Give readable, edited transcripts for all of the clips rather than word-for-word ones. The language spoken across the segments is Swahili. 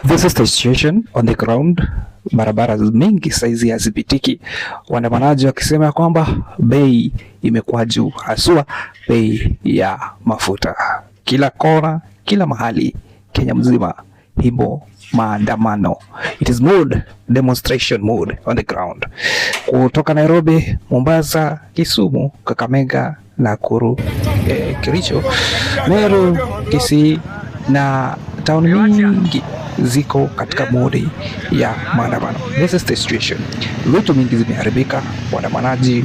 This is the situation on the ground. Barabara mingi saizi hazipitiki, waandamanaji wakisema ya kwamba bei imekuwa juu, haswa bei ya mafuta. Kila kona, kila mahali, Kenya mzima imo maandamano. It is mood demonstration mode on the ground. Kutoka Nairobi, Mombasa, Kisumu, Kakamega, Nakuru, Kericho, Meru, Kisii na town mingi ziko katika mode ya maandamano. This is the situation. Vitu mingi zimeharibika, waandamanaji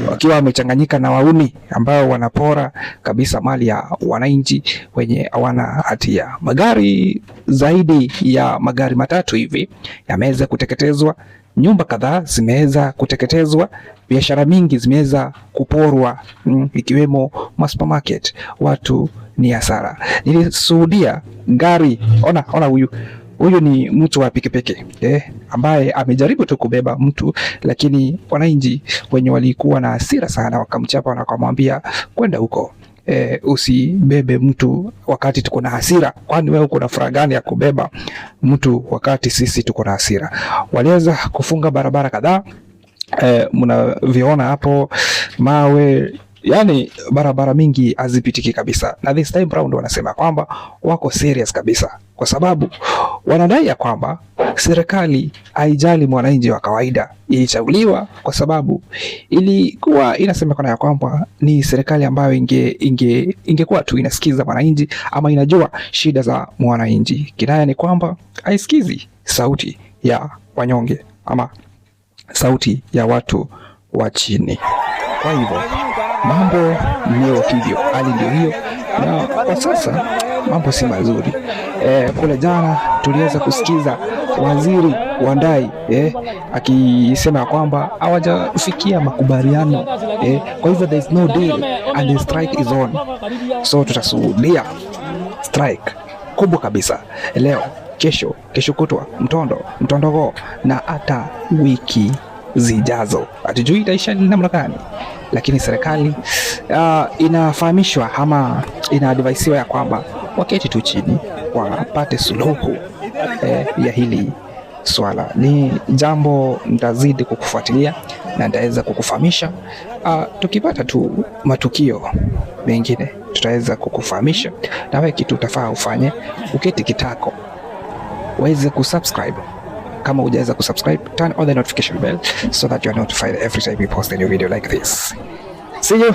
wakiwa wamechanganyika na wahuni ambao wanapora kabisa mali ya wananchi wenye hawana hatia. Magari zaidi ya magari matatu hivi yameweza kuteketezwa, nyumba kadhaa zimeweza kuteketezwa, biashara mingi zimeweza kuporwa, ikiwemo ma supermarket. Watu ni hasara. Nilishuhudia gari, ona ona, huyu ni mtu wa pikipiki ambaye amejaribu tu kubeba mtu, lakini wananchi wenye walikuwa na hasira sana wakamchapa na wakamwambia kwenda huko, usibebe mtu wakati tuko na hasira, kwani wewe uko na furaha gani ya kubeba mtu wakati sisi tuko na hasira? Waliweza kufunga barabara kadhaa, mnaviona hapo mawe, yani barabara mingi hazipitiki kabisa, na this time round wanasema kwamba wako serious kabisa, kwa sababu wanadai ya kwamba serikali haijali mwananchi wa kawaida. Ilichaguliwa kwa sababu ilikuwa inasemekana ya kwamba ni serikali ambayo ingekuwa tu inasikiza mwananchi ama inajua shida za mwananchi. Kinaya ni kwamba haisikizi sauti ya wanyonge ama sauti ya watu wa chini. Kwa hivyo mambo ndio hivyo, hali ndio hiyo, na kwa sasa mambo si mazuri. Kule jana tuliweza kusikiza waziri Wandayi akisema kwamba hawajafikia makubaliano kwa hivyo there is no deal and the strike is on, so tutashuhudia strike kubwa kabisa leo, kesho, kesho kutwa, mtondo, mtondogo na hata wiki zijazo. Hatujui itaisha namna gani, lakini serikali inafahamishwa ama inaadvaisiwa ya kwamba waketi tu chini wapate suluhu ya hili swala. Ni jambo nitazidi kukufuatilia na nitaweza kukufahamisha. Tukipata tu matukio mengine tutaweza kukufahamisha, na wewe kitu utafaa ufanye, uketi kitako uweze kusubscribe. Kama hujaweza kusubscribe, turn on the notification bell so that you are notified every time we post a new video like this. See you.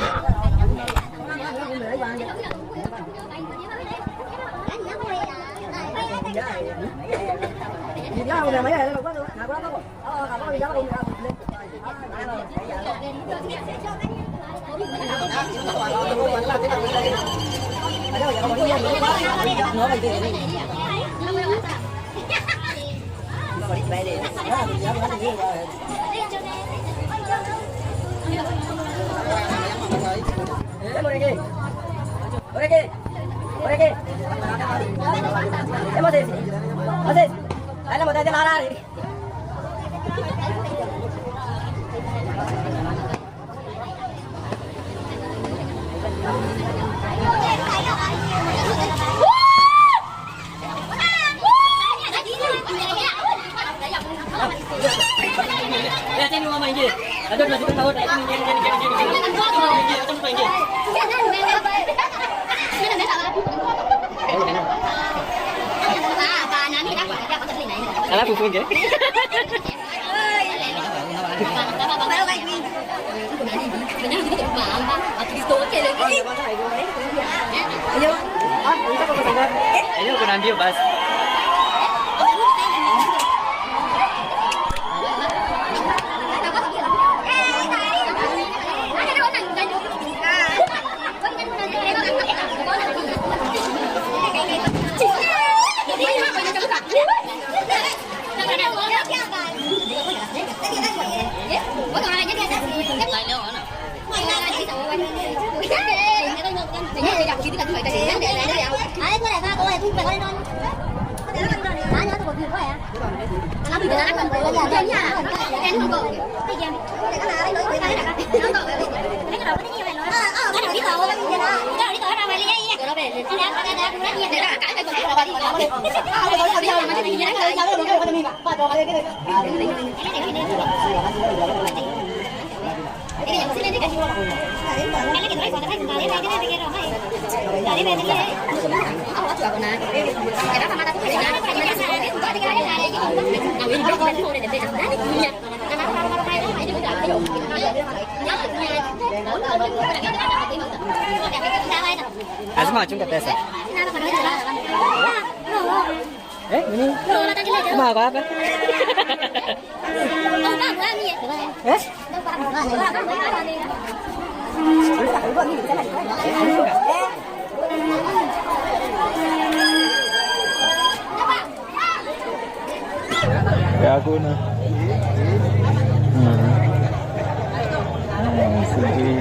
Alafu funge. Enyewe kuna mbio basi. Lazima wachunge pesa. Eh, nini? Kama wako hapa? Eh? Hakuna. Sijui.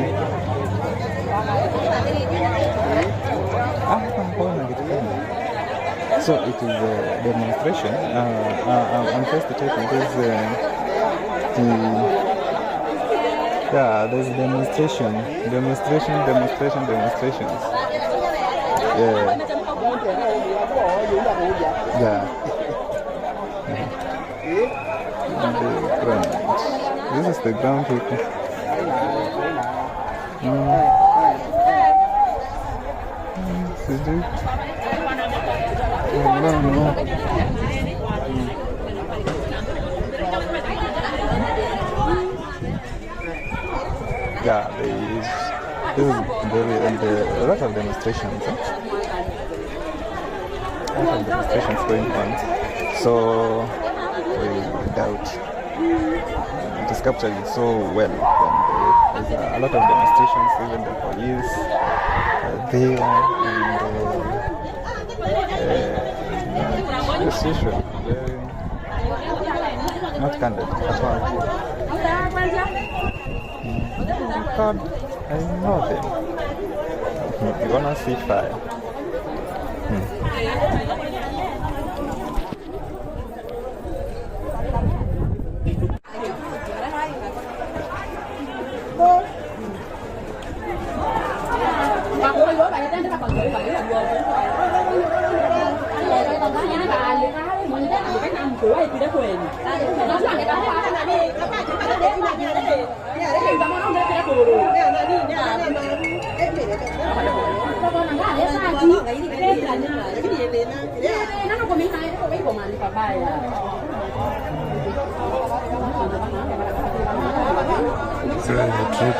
Hapa hakuna kitu kama. So it is a demonstration. I'm first taking this. The Yeah, there's a demonstration, demonstration, demonstration, demonstrations. Yeah. The ground. This is the ground, people. Sijui. No, no. Yeah, there is. This is very and a lot of demonstrations. Eh? A lot of demonstrations going on. So we doubt it is captured so well. And there's a lot of demonstrations. Even the police are there, and as usual, very not candid at all. God, I know them. You wanna see fire? So the trip.